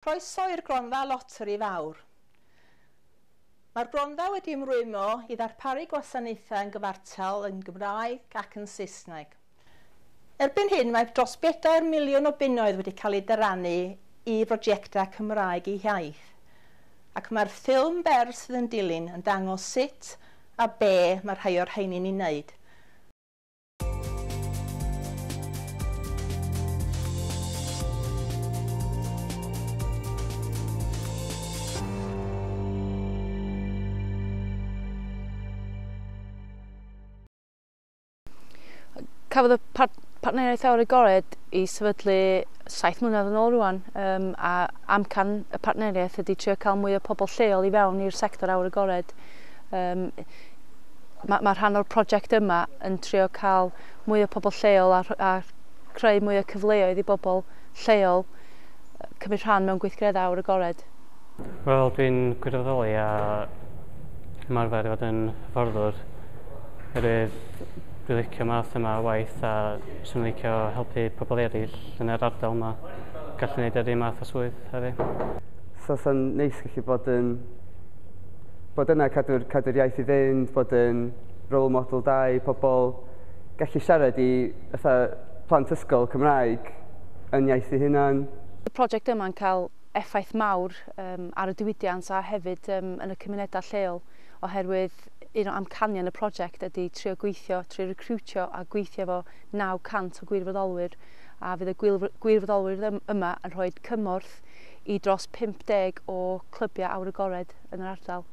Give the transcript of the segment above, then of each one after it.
Croeso i'r Gronfa Loteri Fawr. Mae'r gronfa wedi ymrwymo i ddarparu gwasanaethau yn gyfartal yn Gymraeg ac yn Saesneg. Erbyn hyn mae dros 4 miliwn o bunnoedd wedi cael ei dyrannu i brosiectau Cymraeg eu hiaith, ac mae'r ffilm fer sydd yn dilyn yn dangos sut a be mae rhai o'r rheini'n ei wneud. Cafodd y partneriaeth awyr agored ei sefydlu 7 mlynedd yn ôl rwan, a amcan y partneriaeth ydy trio cael mwy o pobl lleol i fewn i'r sector awyr agored. Mae rhan o'r prosiect yma yn trio cael mwy o pobl lleol a creu mwy o cyfleoedd i bobl lleol cymryd rhan mewn gweithgareddau awyr agored. Wel, dwi'n gwirfoddoli a ymarfer i fod yn hyfforddwr. Oherwydd dwi'n licio math yma o waith a swn i'n licio helpu pobl eraill yn yr ardal yma gallu gwneud yr un math o swydd a fi. So sa'n neis gallu bod yna, cadw'r iaith i fynd, bod yn role model da i pobl, gallu siarad i fatha plant ysgol Cymraeg yn iaith eu hunan. Y prosiect yma'n cael effaith mawr ar y diwydiant a hefyd yn y cymunedau lleol, oherwydd un o amcanion y prosiect ydy trio gweithio, trio recrwtio a gweithio efo 900 o gwirfoddolwyr, a fydd y gwirfoddolwyr yma yn rhoi cymorth i dros 50 o clybiau awyr agored yn yr ardal.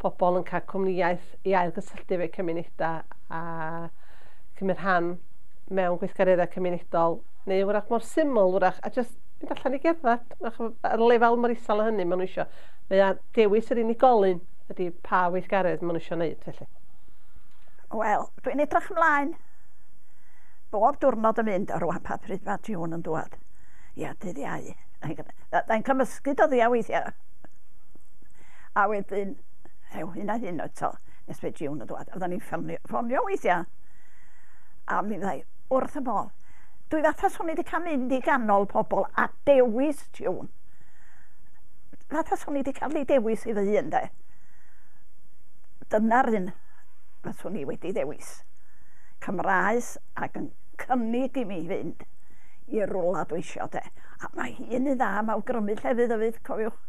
Pobl yn cael cwmnïaeth i ailgysylltu efo'u cymunedau a cymryd rhan mewn gweithgareddau cymunedol, neu wrach mor syml wrach, a jyst mynd allan i gerdded, wrach ar lefel mor isel o hynny maen nhw isio. Mae o dewis yr unigolyn ydy pa weithgaredd maen nhw isio wneud, felly. Wel, dwi'n edrych ymlaen bob diwrnod yn mynd, o rwan pa pryd mae June yn dŵad. Ia, dydd Iau. Da'n cymysgu dyddiau weithiau. A wedyn, hew, hyn a hyn eto, nes mae June yn dŵad. Oedden ni'n ffonio weithiau. A mi ddau, wrth y modd. Dwi fatha swn i wedi cael mynd i ganol pobl a dewis June. Fatha swn i wedi cael ei dewis i fy hun, de. Dyna'r un faswn i wedi ddewis. Cymraes ac yn cynnig i mi fynd i rwla dwi isio, de. A mae hi'n un dda am awgrymu llefydd hefyd, cofiwch.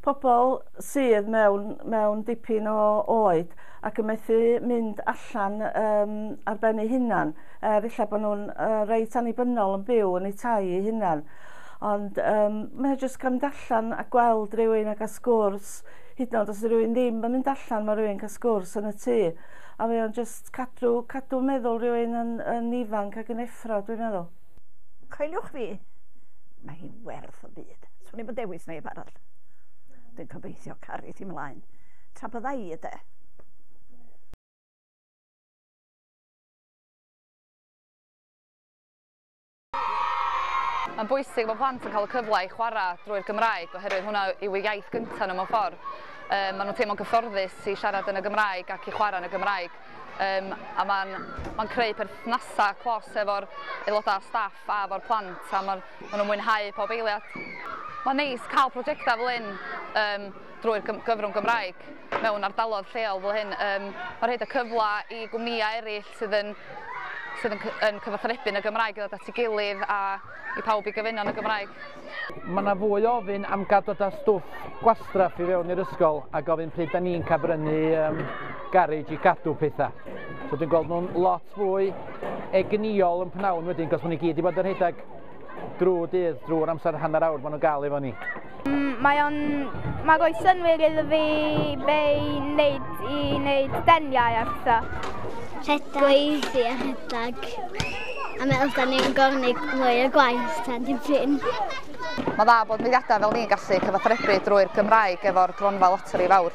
Pobl sydd mewn dipyn o oed ac yn methu mynd allan ar ben eu hunan, er ella bod nhw'n reit annibynnol yn byw yn eu tai eu hunan. Ond mae o jyst cael mynd allan a gweld rhywun a cael sgwrs, hyd yn oed os ydy rhywun ddim yn mynd allan, mae rhywun cael sgwrs yn y tŷ. A mae o'n jyst cadw meddwl rhywun yn ifanc ac yn effro, dwi'n meddwl. Coeliwch fi, mae hi'n werth y byd. Swn i'm yn dewis neb arall. Dwi'n gobeithio caru hi ymlaen. Tra bydda i, de. Mae'n bwysig bod plant yn cael y cyfle i chwarae drwy'r Gymraeg, oherwydd hwnna yw eu iaith gyntaf nhw mewn ffordd. Maen nhw'n teimlo'n gyfforddus i siarad yn y Gymraeg ac i chwarae yn y Gymraeg. A mae'n creu perthnasau clos efo'r aelodau staff a efo'r plant, a maen nhw'n mwynhau pob eiliad. Mae'n neis cael prosiectau fel hyn drwy'r gyfrwng Gymraeg mewn ardaloedd lleol fel hyn. Mae'n rhaid y cyfle i gwmnïau eraill sydd yn cyfathrebu yn y Gymraeg i ddod at ei gilydd a i pawb i gyfuno yn y Gymraeg. Mae yna fwy o ofyn am gael dod â stwff gwastraff i fewn i'r ysgol a gofyn pryd da ni'n cael brynu garej i gadw pethau. So dwi'n gweld nhw'n lot fwy egnïol yn pnawn wedyn, cos maen nhw i gyd i bod yn rhedeg drwy dydd, drwy'r amser hanner awr maen nhw'n gael efo ni. Mae'n rhoi synnwyr iddo fi be i wneud deniau a pethau. Rhedeg. Gweiddi a rhedeg. A meddwl da ni'n gorfod mwy o gwaith tan dipyn. Mae'n dda bod mudiadau fel ni'n gallu cyfathrebu drwy'r Gymraeg efo'r Gronfa Loteri Fawr.